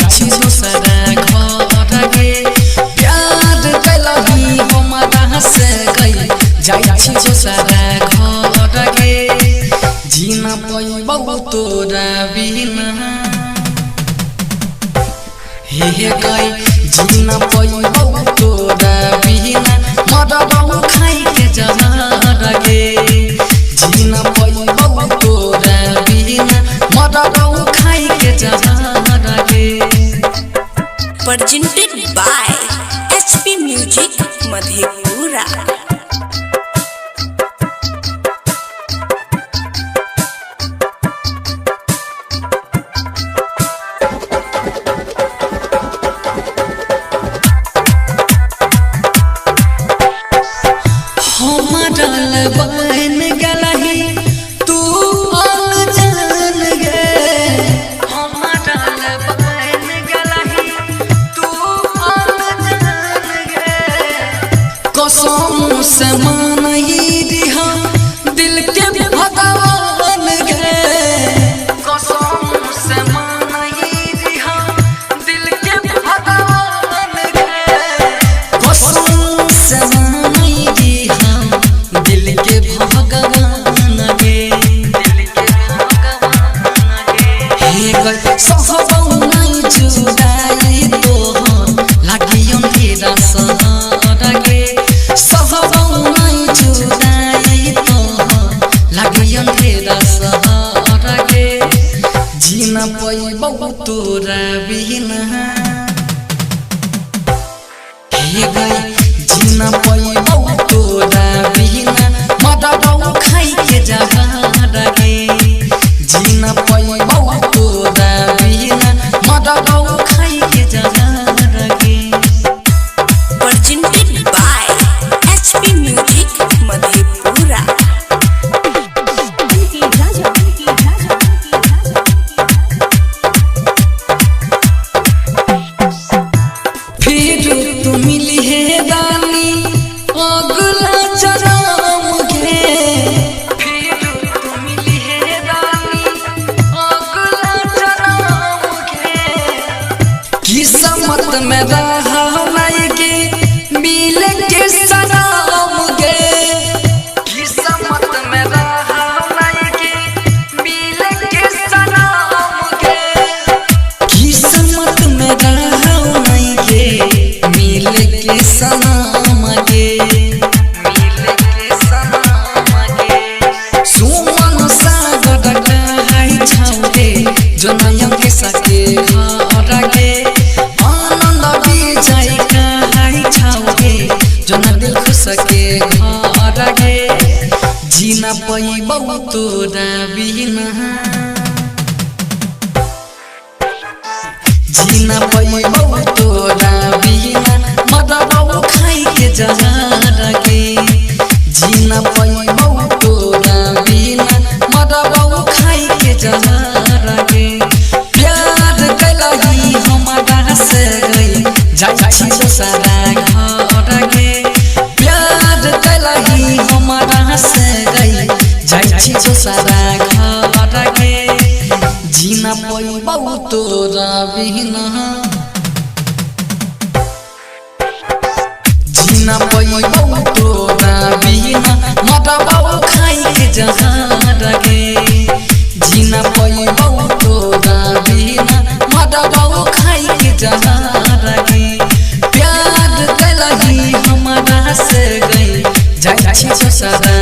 छी दोसरा घर गे। प्यार कैलही हमरा से गई जाइ छी दोसरा घर गे। जीना पैबौ तोरा बिना हे गई, जीना पैबौ तोरा बिना मरबौ खाइ के जहर गे। जीना पैबौ तोरा बिना मरबौ खाइ के जहर गे। Presented by HP Music Madhepura. बन गलही तू अनजान गे, हमरा बन गलही तू अनजान गे। कसम से मानई रिहा दिल के भगवान गे, कसम से मानई रिहा दिल के भगवान गे। कसम से मानई रिहा दिल के भगवान गे, दिल के भगवान गे। हे गई सहबौ नै जुदाई तोहर लागियो तेरा सहर गे। सहबौ नै जुदाई तोहर लागियो तेरा सहर गे। जीना पैबौ तोरा बिना हे गई, जीना पैबौ तोरा बिना मरबौ खाइ के जहर गे। जीना पैबौ तोरा बिना मरबौ खाइ के जहर गे। Presented by HP Music Madhepura. फिर तू मिली है रानी अगला जन्म गे, फिर तू मिली है रानी अगला जन्म गे। किस्मत में रहा नहीं के मिले के सनम गे, किस्मत में रहा नहीं के मिले के सनम गे। किस्मत में रहा नहीं के मिले के सनम गे, मिले के सनम गे। सुमन सागर कहै छौ गे जनयम के सके घर गे। आनंद विजय कहै छौ गे जन दिल खुश के घर गे। जीना पैबौ तोरा बिना, जीना पैबौ तोरा बिना मरबौ खाइ के जहर गे। जीना पैबौ तोरा बिना मरबौ खाइ के जहर गे। प्यार कैलही हमरा से गई जाइ छी दोसरा घर गे। प्यार कैलही हमरा से गई जाइ छी दोसरा घर गे। जीना पैबौ तोरा बिना, जीना पैबौ तोरा बिना मरबौ खाइ के जहर गे। जीना पैबौ तोरा बिना मरबौ खाइ के जहर गे। प्यार कैलही हमरा से गई जाइ छी दोसरा